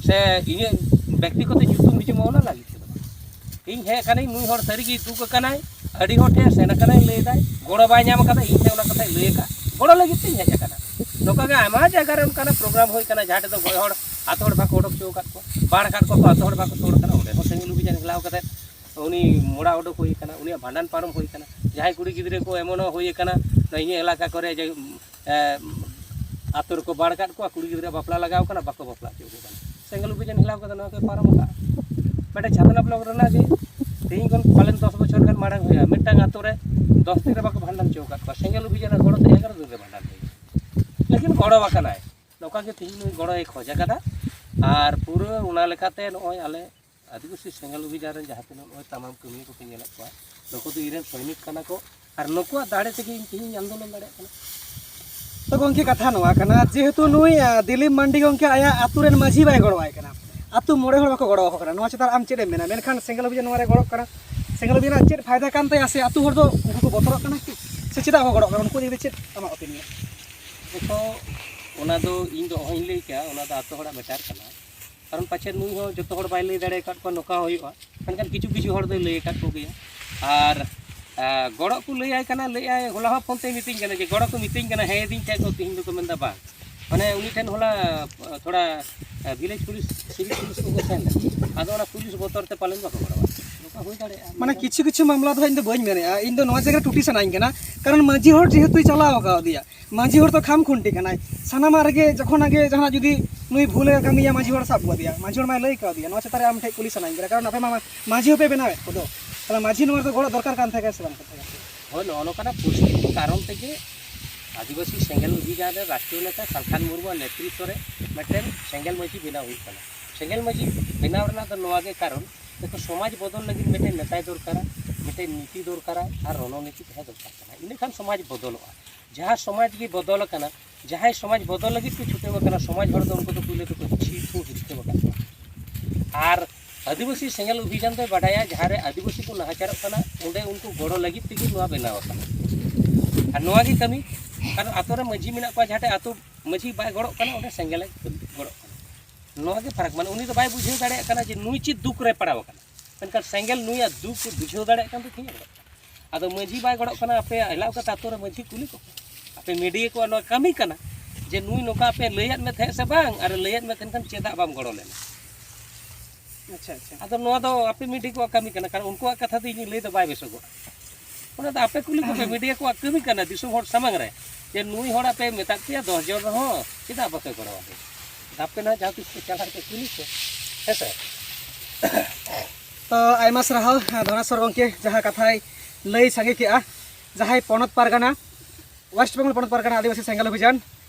ᱥᱮ ᱤᱧᱟᱹᱜ ᱵᱮᱠᱛᱤᱜᱚᱛᱚ ᱧᱩᱛᱩᱢ ᱦᱤᱡᱩᱜ ᱢᱟ, ᱚᱱᱟ ᱞᱟᱹᱜᱤᱫ ᱛᱮᱫᱚ ᱵᱟᱝ᱾ ᱤᱧ ᱦᱮᱡ ᱟᱠᱟᱱᱟᱹᱧ, ᱱᱩᱭ ᱦᱚᱲ ᱥᱟᱹᱨᱤᱜᱮᱭ ᱫᱩᱠ ᱟᱠᱟᱱᱟᱭ, ᱟᱹᱰᱤ ᱦᱚᱲ ᱴᱷᱮᱱ ᱥᱮᱱ ᱟᱠᱟᱱᱟᱭ, ᱞᱟᱹᱭ ᱮᱫᱟᱭ ᱜᱚᱲᱚ ᱵᱟᱭ ᱧᱟᱢ ᱟᱠᱟᱫᱟ, ᱤᱧ ᱴᱷᱮᱱ ᱚᱱᱟ ᱠᱟᱛᱷᱟᱭ ᱞᱟᱹᱭ ᱟᱠᱟᱫ, ᱜᱚᱲᱚ ᱞᱟᱹᱜᱤᱫ ᱛᱮᱧ ᱦᱮᱡ ᱟᱠᱟᱱᱟ᱾ ᱱᱚᱝᱠᱟ ᱜᱮ ᱟᱭᱢᱟ ᱡᱟᱭᱜᱟ ᱨᱮ ᱚᱱᱠᱟᱱᱟᱜ ᱯᱨᱳᱜᱨᱟᱢ ᱦᱩᱭ ᱟᱠᱟᱱᱟ, ᱡᱟᱦᱟᱸ ᱴᱷᱮᱱ ᱫᱚ ᱜᱚᱡ ᱦᱚᱲ ᱟᱛᱳ ᱦᱚᱲ ᱵᱟᱠᱚ ᱚᱰᱚᱠ ᱦᱚᱪᱚ ᱟᱠᱟᱫ ᱠᱚᱣᱟ, ᱵᱟᱲ ᱟᱠᱟᱫ ᱠᱚᱣᱟ ᱠᱚ, ᱟᱛᱳ ᱦᱚᱲ ᱵᱟᱠᱚ ᱥᱩᱨ ᱟᱠᱟᱱᱟ, ᱚᱸᱰᱮ ᱦᱚᱸ ᱥᱮᱸᱜᱮᱞ ᱚᱵᱷᱤᱡᱟᱱ ᱦᱮᱞᱟᱣ ᱠᱟᱛᱮ ᱩᱱᱤ ᱢᱚᱲᱟ ᱚᱰᱚᱠ ᱦᱩᱭ ᱟᱠᱟᱱᱟ, ᱩᱱᱤᱭᱟᱜ ᱵᱷᱟᱸᱰᱟᱱ ᱯᱟᱨᱚᱢ ᱦᱩᱭ ᱟᱠᱟᱱᱟ᱾ ᱡᱟᱦᱟᱸᱭ ᱠᱩᱲᱤ ᱜᱤᱫᱽᱨᱟᱹ ᱠᱚ ᱮᱢᱚᱱ ᱦᱚᱸ ᱦᱩᱭ ᱟᱠᱟᱱᱟ, ᱱᱚᱣᱟ ᱤᱧᱟᱹᱜ ᱮᱞᱟᱠᱟ ᱠᱚᱨᱮ ᱡᱮ, ᱮ, ᱟᱛᱳ ᱨᱮᱠᱚ ᱵᱟᱲ ᱠᱟᱜ ᱠᱚᱣᱟ, ᱠᱩᱲᱤ ᱜᱤᱫᱽᱨᱟᱹ ᱵᱟᱯᱞᱟ ᱞᱟᱜᱟᱣ ᱠᱟᱱᱟ, ᱵᱟᱠᱚ ᱵᱟᱯᱞᱟ ᱦᱚᱪᱚ ᱟᱠᱚ ᱠᱟᱱᱟ᱾ ᱥᱮᱸᱜᱮᱞ ᱚᱵᱷᱤᱡᱟᱱ ᱦᱮᱞᱟᱣ ᱠᱟᱛᱮ ᱱᱚᱣᱟ ᱠᱚ ᱯᱟᱨᱚᱢ ᱟᱠᱟᱫᱼᱟ᱾ ᱢᱤᱫᱴᱮᱱ ᱪᱷᱟᱛᱱᱟ ᱵᱞᱚᱠ ᱨᱮᱱᱟᱜ ᱜᱮ ᱛᱮᱦᱮᱧ ᱠᱷᱚᱱ ᱯᱟᱞᱮᱱ ᱫᱚᱥ ᱵᱚᱪᱷᱚᱨ ᱜᱟᱱ ᱢᱟᱲᱟᱝ ᱦᱩᱭᱩᱜᱼᱟ, ᱢᱤᱫᱴᱟᱝ ᱟᱛᱳ ᱨᱮ ᱫᱚᱥ ᱴᱤ ᱨᱮ ᱵᱟᱠᱚ ᱵᱷᱟᱸᱰᱟᱱ ᱦᱚᱪᱚ ᱟᱠᱟᱫ ᱠᱚᱣᱟ᱾ ᱥᱮᱸᱜᱮᱞ ᱚᱵᱷᱤᱡᱟᱱ ᱨᱮ ᱜᱚᱲᱚ ᱛᱮ ᱮᱜᱟᱨᱚ ᱫᱤᱱ ᱨᱮ ᱵᱷᱟᱸᱰᱟᱱ ᱦᱩᱭᱩᱜᱼᱟ, ᱞᱮᱠᱤᱱ ᱜᱚᱲᱚ ᱟᱠᱟᱱᱟᱭ᱾ ᱱᱚᱝᱠᱟ ᱜᱮ ᱛᱮᱦᱮᱧ ᱱᱩᱭ ᱜᱚᱲᱚᱭ ᱠᱷᱚᱡ ᱟᱠᱟᱫᱟ᱾ ᱟᱨ ᱯᱩᱨᱟᱹ ᱚᱱᱟ ᱞᱮᱠᱟᱛᱮ ᱱᱚᱜᱼᱚᱭ ᱟᱞᱮ ᱟᱹᱫᱤᱵᱟᱹᱥᱤ ᱥᱮᱸᱜᱮᱞ ᱚᱵᱷᱤᱡᱟᱱ ᱨᱮᱱ ᱡᱟᱦᱟᱸ ᱛᱤᱱᱟᱹᱜ ᱱᱚᱜᱼᱚᱭ ᱛᱟᱢᱟᱢ ᱠᱟᱹᱢᱤᱭᱟᱹ ᱠᱚᱯᱮ ᱧᱮᱞᱮᱫ ᱠᱚᱣᱟ, ᱱᱩᱠᱩ ᱫᱚ ᱤᱧᱨᱮᱱ ᱥᱚᱭᱱᱤᱠ ᱠᱟᱱᱟ ᱠᱚ, ᱟᱨ ᱱᱩᱠᱩᱣᱟᱜ ᱫᱟᱲᱮ ᱛᱮᱜᱮ ᱤᱧ ᱛᱮᱦᱮᱧ ᱟᱱᱫᱳᱞᱚᱱ ᱫᱟᱲᱮᱭᱟᱜ ᱠᱟᱱᱟ᱾ ᱛᱚ ᱜᱚᱢᱠᱮ, ᱠᱟᱛᱷᱟ ᱱᱚᱣᱟ ᱠᱟᱱᱟ, ᱡᱮᱦᱮᱛᱩ ᱱᱩᱭ, ᱟ, ᱫᱤᱞᱤᱯ ᱢᱟᱱᱰᱤ ᱜᱚᱢᱠᱮ ᱟᱭᱟᱜ ᱟᱹᱛᱩ ᱨᱮᱱ ᱢᱟᱹᱡᱷᱤ ᱵᱟᱭ ᱜᱚᱲᱚᱣᱟᱭ ᱠᱟᱱᱟ, ᱟᱹᱛᱩ ᱢᱚᱬᱮ ᱦᱚᱲ ᱵᱟᱠᱚ ᱜᱚᱲᱚ ᱟᱠᱚ ᱠᱟᱱᱟ, ᱱᱚᱣᱟ ᱪᱮᱛᱟᱱ ᱟᱢ ᱪᱮᱫ ᱮᱢ ᱢᱮᱱᱟ? ᱢᱮᱱᱠᱷᱟᱱ ᱥᱮᱸᱜᱮᱞ ᱚᱵᱷᱤᱡᱟᱱ ᱱᱚᱣᱟ ᱨᱮ ᱜᱚᱲᱚᱜ ᱠᱟᱱᱟ, ᱥᱮᱸᱜᱮᱞ ᱚᱵᱷᱤᱡᱟᱱ ᱨᱮᱱᱟᱜ ᱪᱮᱫ ᱯᱷᱟᱭᱫᱟ ᱠᱟᱱ ᱛᱟᱭᱟ? ᱥᱮ ᱟᱹᱛᱩ ᱦᱚᱲ ᱫᱚ ᱩᱱᱠᱩ ᱠᱚ ᱵᱚᱛᱚᱨᱚᱜ ᱠᱟᱱᱟ ᱠᱤ? ᱥᱮ ᱪᱮᱫᱟᱜ ᱵᱟᱠᱚ ᱜᱚᱲᱚᱜ ᱠᱟᱱᱟ? ᱩᱱᱠᱩ ᱤᱫᱤ ᱠᱟᱛᱮ ᱪᱮᱫ ᱟᱢᱟᱜ ᱚᱯᱤᱱᱤᱭᱚᱱ? ᱱᱤᱛᱚᱜ ᱚᱱᱟ ᱫᱚ ᱤᱧ ᱫᱚ ᱚᱦᱚᱧ ᱞᱟᱹᱭ ᱠᱮᱭᱟ, ᱚᱱᱟ ᱫᱚ ᱟᱹᱛᱩ ᱦᱚᱲᱟᱜ ᱢᱮᱴᱟᱨ ᱠᱟᱱᱟ᱾ ᱠᱟᱨᱚᱱ ᱯᱟᱪᱮᱫ ᱱᱩᱭ ᱦᱚᱸ ᱡᱚᱛᱚ ᱦᱚᱲ ᱵᱟᱭ ᱞᱟᱹᱭ ᱫᱟᱲᱮ ᱟᱠᱟᱫ ᱠᱚᱣᱟ ᱱᱚᱝᱠᱟ ᱦᱩᱭᱩᱜᱼᱟ, ᱢᱮᱱᱠᱷᱟᱱ ᱠᱤᱪᱷᱩ ᱠᱤᱪᱷᱩ ᱦᱚᱲ ᱫᱚᱭ ᱞᱟᱹᱭ ᱟᱠᱟᱫ ᱠᱚᱜᱮᱭᱟ᱾ ᱟᱨ, ᱟ, ᱜᱚᱲᱚ ᱠᱚ ᱞᱟᱹᱭᱟᱭ ᱠᱟᱱᱟ, ᱞᱟᱹᱭᱟᱭ, ᱦᱚᱞᱟ ᱦᱚᱸ ᱯᱷᱳᱱ ᱛᱮᱭ ᱢᱤᱛᱟᱹᱧ ᱠᱟᱱᱟ ᱡᱮ ᱜᱚᱲᱚ ᱠᱚ ᱢᱤᱛᱟᱹᱧ ᱠᱟᱱᱟ, ᱦᱮᱸ ᱤᱫᱤᱧ ᱠᱷᱟᱡ ᱠᱚ, ᱛᱤᱦᱤᱧ ᱫᱚᱠᱚ ᱢᱮᱱᱫᱟ ᱵᱟᱝ᱾ ᱢᱟᱱᱮ ᱩᱱᱤ ᱴᱷᱮᱱ ᱦᱚᱞᱟ, ᱟ, ᱛᱷᱚᱲᱟ, ᱟ, ᱵᱷᱤᱞᱮᱡᱽ ᱯᱩᱞᱤᱥ, ᱥᱤᱵᱤᱠ ᱯᱩᱞᱤᱥ ᱠᱚᱠᱚ ᱥᱮᱱ ᱞᱮᱱᱟ, ᱟᱫᱚ ᱚᱱᱟ ᱯᱩᱞᱤᱥ ᱵᱚᱛᱚᱨ ᱛᱮ ᱯᱟᱞᱮᱱ ᱵᱟᱠᱚ ᱜᱚᱲᱚᱣᱟ᱾ ᱱᱚᱝᱠᱟ ᱦᱩᱭ ᱫᱟᱲᱮᱭᱟᱜᱼᱟ᱾ ᱢᱟᱱᱮ ᱠᱤᱪᱷᱩ ᱠᱤᱪᱷᱩ ᱢᱟᱢᱞᱟ ᱫᱚ ᱤᱧ ᱫᱚ ᱵᱟᱹᱧ ᱢᱮᱱᱮᱫᱼᱟ, ᱤᱧ ᱫᱚ ᱱᱚᱣᱟ ᱡᱟᱭᱜᱟ ᱨᱮ ᱴᱩᱴᱤ ᱥᱟᱱᱟᱧ ᱠᱟᱱᱟ, ᱠᱟᱨᱚᱱ ᱢᱟᱹᱡᱷᱤ ᱦᱚᱲ ᱡᱮᱦᱮᱛᱩᱭ ᱪᱟᱞᱟᱣ ᱟᱠᱟᱫᱮᱭᱟ, ᱢᱟᱹᱡᱷᱤ ᱦᱚᱲ ᱫᱚ ᱠᱷᱟᱢ ᱠᱷᱩᱱᱴᱤ ᱠᱟᱱᱟᱭ᱾ ᱥᱟᱱᱟᱢᱟᱜ ᱨᱮᱜᱮ ᱡᱚᱠᱷᱚᱱ ᱟᱜᱮ ᱡᱟᱦᱟᱱᱟᱜ ᱡᱩᱫᱤ ᱱᱩᱭ ᱵᱷᱩᱞᱮ ᱠᱟᱹᱢᱤᱭᱟ, ᱢᱟᱹᱡᱷᱤ ᱦᱚᱲ ᱥᱟᱵ ᱜᱚᱫᱮᱭᱟ᱾ ᱢᱟᱹᱡᱷᱤ ᱦᱚᱲ ᱢᱟᱭ ᱞᱟᱹᱭ ᱠᱟᱣᱫᱮᱭᱟ, ᱱᱚᱣᱟ ᱪᱮᱛᱟᱱ ᱨᱮ ᱟᱢ ᱴᱷᱮᱱ ᱠᱩᱞᱤ ᱥᱟᱱᱟᱧ ᱠᱟᱱᱟ, ᱠᱟᱨᱚᱱ ᱟᱯᱮ ᱢᱟ ᱢᱟᱹᱡᱷᱤ ᱦᱚᱸᱯᱮ ᱵᱮᱱᱟᱣᱮᱫ ᱠᱚᱫᱚ, ᱛᱟᱦᱚᱞᱮ ᱢᱟᱹᱡᱷᱤ ᱱᱚᱣᱟ ᱨᱮᱫᱚ ᱜᱚᱲᱚ ᱫᱚᱨᱠᱟᱨ ᱠᱟᱱ ᱛᱟᱦᱮᱸ ᱥᱮ ᱵᱟᱝ ᱠᱟᱱ ᱛᱟᱦᱮᱸ? ᱦᱳᱭ, ᱱᱚᱜᱼᱚ ᱱᱚᱝᱠᱟᱱᱟᱜ ᱯᱚᱨᱤᱥᱛᱷᱤᱛᱤ ᱠᱟᱨᱚᱱ ᱛᱮᱜᱮ ᱟᱹᱫᱤᱵᱟᱹᱥᱤ ᱥᱮᱸᱜᱮᱞ ᱚᱵᱷᱤᱡᱟᱱ ᱨᱮ ᱨᱟᱥᱴᱨᱤᱭᱚ ᱱᱮᱛᱟ ᱥᱟᱞᱠᱷᱟᱱ ᱢᱩᱨᱢᱩᱣᱟᱜ ᱱᱮᱛᱨᱤᱛᱵ ᱨᱮ ᱢᱤᱫᱴᱮᱱ ᱥᱮᱸᱜᱮᱞ ᱢᱟᱹᱡᱷᱤ ᱵᱮᱱᱟᱣ ᱦᱩᱭᱩᱜ ᱠᱟᱱᱟ᱾ ᱥᱮᱸᱜᱮᱞ ᱢᱟᱹᱡᱷᱤ ᱵᱮᱱᱟᱣ ᱨᱮᱱᱟᱜ ᱫᱚ ᱱᱚᱣᱟ ᱜᱮ ᱠᱟᱨᱚᱱ, ᱫᱮᱠᱷᱚ, ᱥᱚᱢᱟᱡᱽ ᱵᱚᱫᱚᱞ ᱞᱟᱹᱜᱤᱫ ᱢᱤᱫᱴᱮᱱ ᱱᱮᱛᱟᱭ ᱫᱚᱨᱠᱟᱨᱟ, ᱢᱤᱫᱴᱮᱱ ᱱᱤᱛᱤ ᱫᱚᱨᱠᱟᱨᱟ, ᱟᱨ ᱨᱚᱱᱚᱱᱤᱛᱤ ᱛᱟᱦᱮᱸ ᱫᱚᱨᱠᱟᱨ ᱠᱟᱱᱟ᱾ ᱤᱱᱟᱹᱠᱷᱟᱱ ᱥᱚᱢᱟᱡᱽ ᱵᱚᱫᱚᱞᱚᱜᱼᱟ᱾ ᱡᱟᱦᱟᱸ ᱥᱚᱢᱟᱡᱽ ᱜᱮ ᱵᱚᱫᱚᱞ ᱟᱠᱟᱱᱟ, ᱡᱟᱦᱟᱸᱭ ᱥᱚᱢᱟᱡᱽ ᱵᱚᱫᱚᱞ ᱞᱟᱹᱜᱤᱫ ᱠᱚ ᱪᱷᱩᱴᱟᱹᱣ ᱟᱠᱟᱱᱟ, ᱥᱚᱢᱟᱡᱽ ᱦᱚᱲ ᱫᱚ ᱩᱱᱠᱩ ᱫᱚ ᱯᱩᱭᱞᱩ ᱫᱚᱠᱚ ᱪᱷᱤ ᱠᱚ ᱦᱤᱨᱠᱟᱹᱣ ᱟᱠᱟᱫ ᱠᱚᱣᱟ᱾ ᱟᱨ ᱟᱹᱫᱤᱵᱟᱹᱥᱤ ᱥᱮᱸᱜᱮᱞ ᱚᱵᱷᱤᱡᱟᱱ ᱫᱚᱭ ᱵᱟᱰᱟᱭᱟ, ᱡᱟᱦᱟᱸ ᱨᱮ ᱟᱹᱫᱤᱵᱟᱹᱥᱤ ᱠᱚ ᱱᱟᱦᱟᱪᱟᱨᱚᱜ ᱠᱟᱱᱟ, ᱚᱸᱰᱮ ᱩᱱᱠᱩ ᱜᱚᱲᱚ ᱞᱟᱹᱜᱤᱫ ᱛᱮᱜᱮ ᱱᱚᱣᱟ ᱵᱮᱱᱟᱣ ᱟᱠᱟᱱᱟ᱾ ᱟᱨ ᱱᱚᱣᱟ ᱜᱮ ᱠᱟᱹᱢᱤ, ᱠᱟᱨᱚᱱ ᱟᱛᱳ ᱨᱮ ᱢᱟᱹᱡᱷᱤ ᱢᱮᱱᱟᱜ ᱠᱚᱣᱟ, ᱡᱟᱦᱟᱸ ᱴᱷᱮᱱ ᱟᱛᱳ ᱢᱟᱹᱡᱷᱤ ᱵᱟᱭ ᱜᱚᱲᱚᱜ ᱠᱟᱱᱟ, ᱚᱸᱰᱮ ᱥᱮᱸᱜᱮᱞᱮ ᱜᱚᱲᱚᱜ ᱠᱟᱱᱟ᱾ ᱱᱚᱣᱟ ᱜᱮ ᱯᱷᱟᱨᱟᱠ, ᱢᱟᱱᱮ ᱩᱱᱤ ᱫᱚ ᱵᱟᱭ ᱵᱩᱡᱷᱟᱹᱣ ᱫᱟᱲᱮᱭᱟᱜ ᱠᱟᱱᱟ ᱡᱮ ᱱᱩᱭ ᱪᱮᱫ ᱫᱩᱠ ᱨᱮ ᱯᱟᱲᱟᱣ ᱟᱠᱟᱱᱟ, ᱢᱮᱱᱠᱷᱟᱱ ᱥᱮᱸᱜᱮᱞ ᱱᱩᱭᱟᱜ ᱫᱩᱠ ᱵᱩᱡᱷᱟᱹᱣ ᱫᱟᱲᱮᱭᱟᱜ ᱠᱟᱱ ᱛᱮ ᱛᱮᱦᱮᱧ ᱜᱚᱲᱚᱜ ᱠᱟᱱᱟ᱾ ᱟᱫᱚ ᱢᱟᱹᱡᱷᱤ ᱵᱟᱭ ᱜᱚᱲᱚᱜ ᱠᱟᱱᱟ, ᱟᱯᱮ ᱮᱞᱟᱣ ᱠᱟᱛᱮ ᱟᱛᱳ ᱨᱮ ᱢᱟᱹᱡᱷᱤ ᱠᱩᱞᱤ ᱠᱚᱯᱮ, ᱟᱯᱮ ᱢᱤᱰᱤᱭᱟ ᱠᱚᱣᱟᱜ ᱱᱚᱣᱟ ᱠᱟᱹᱢᱤ ᱠᱟᱱᱟ ᱡᱮ ᱱᱩᱭ ᱱᱚᱝᱠᱟ ᱟᱯᱮ ᱞᱟᱹᱭᱟᱫ ᱢᱮ ᱛᱟᱦᱮᱸᱫ ᱥᱮ ᱵᱟᱝ, ᱟᱨ ᱞᱟᱹᱭᱟᱫ ᱢᱮ ᱛᱟᱦᱮᱱ ᱠᱷᱟᱱ ᱪᱮᱫᱟᱜ ᱵᱟᱢ ᱜᱚᱲᱚ ᱞᱮᱱᱟ? ᱟᱪᱪᱷᱟ, ᱟᱪᱪᱷᱟ᱾ ᱟᱫᱚ ᱱᱚᱣᱟ ᱫᱚ ᱟᱯᱮ ᱢᱤᱰᱤᱭᱟ ᱠᱚᱣᱟᱜ ᱠᱟᱹᱢᱤ ᱠᱟᱱᱟ, ᱠᱟᱨᱚᱱ ᱩᱱᱠᱩᱣᱟᱜ ᱠᱟᱛᱷᱟ ᱫᱚ ᱤᱧ ᱞᱟᱹᱭ ᱫᱚ ᱵᱟᱭ ᱵᱮᱥᱚᱜᱚᱜᱼᱟ᱾ ᱚᱱᱟ ᱫᱚ ᱟᱯᱮ ᱠᱩᱞᱤ ᱠᱚᱯᱮ, ᱢᱤᱰᱤᱭᱟ ᱠᱚᱣᱟᱜ ᱠᱟᱹᱢᱤ ᱠᱟᱱᱟ ᱫᱤᱥᱚᱢ ᱦᱚᱲ ᱥᱟᱢᱟᱝ ᱨᱮ, ᱡᱮ ᱱᱩᱭ ᱦᱚᱲ ᱟᱯᱮ ᱢᱮᱛᱟᱫ ᱯᱮᱭᱟ ᱫᱚᱥ ᱡᱚᱱ ᱨᱮᱦᱚᱸ ᱪᱮᱫᱟᱜ ᱵᱟᱯᱮ ᱜᱚᱲᱚ ᱟᱞᱮ? ᱟᱯᱮ ᱱᱟᱦᱟᱜ ᱡᱟᱦᱟᱸ ᱛᱤᱥ ᱯᱮ ᱪᱟᱞᱟᱜ ᱨᱮᱯᱮ ᱠᱩᱞᱤ ᱠᱚᱣᱟ, ᱦᱮᱸ ᱥᱮ? ᱛᱚ ᱟᱭᱢᱟ ᱥᱟᱨᱦᱟᱣ, ᱦᱮᱸ, ᱫᱷᱚᱱᱮᱥᱣᱚᱨ ᱜᱚᱢᱠᱮ ᱡᱟᱦᱟᱸ ᱠᱟᱛᱷᱟᱭ ᱞᱟᱹᱭ ᱥᱟᱸᱜᱮ ᱠᱮᱜᱼᱟ, ᱡᱟᱦᱟᱸᱭ ᱯᱚᱱᱚᱛ ᱯᱟᱨᱜᱟᱱᱟ, ᱳᱭᱮᱥᱴ ᱵᱮᱝᱜᱚᱞ ᱯᱚᱱᱚᱛ ᱯᱟᱨᱜᱟᱱᱟ ᱟᱹᱫᱤᱵᱟᱹᱥᱤ ᱥᱮᱸᱜᱮᱞ ᱚᱵᱷᱤᱡᱟᱱ,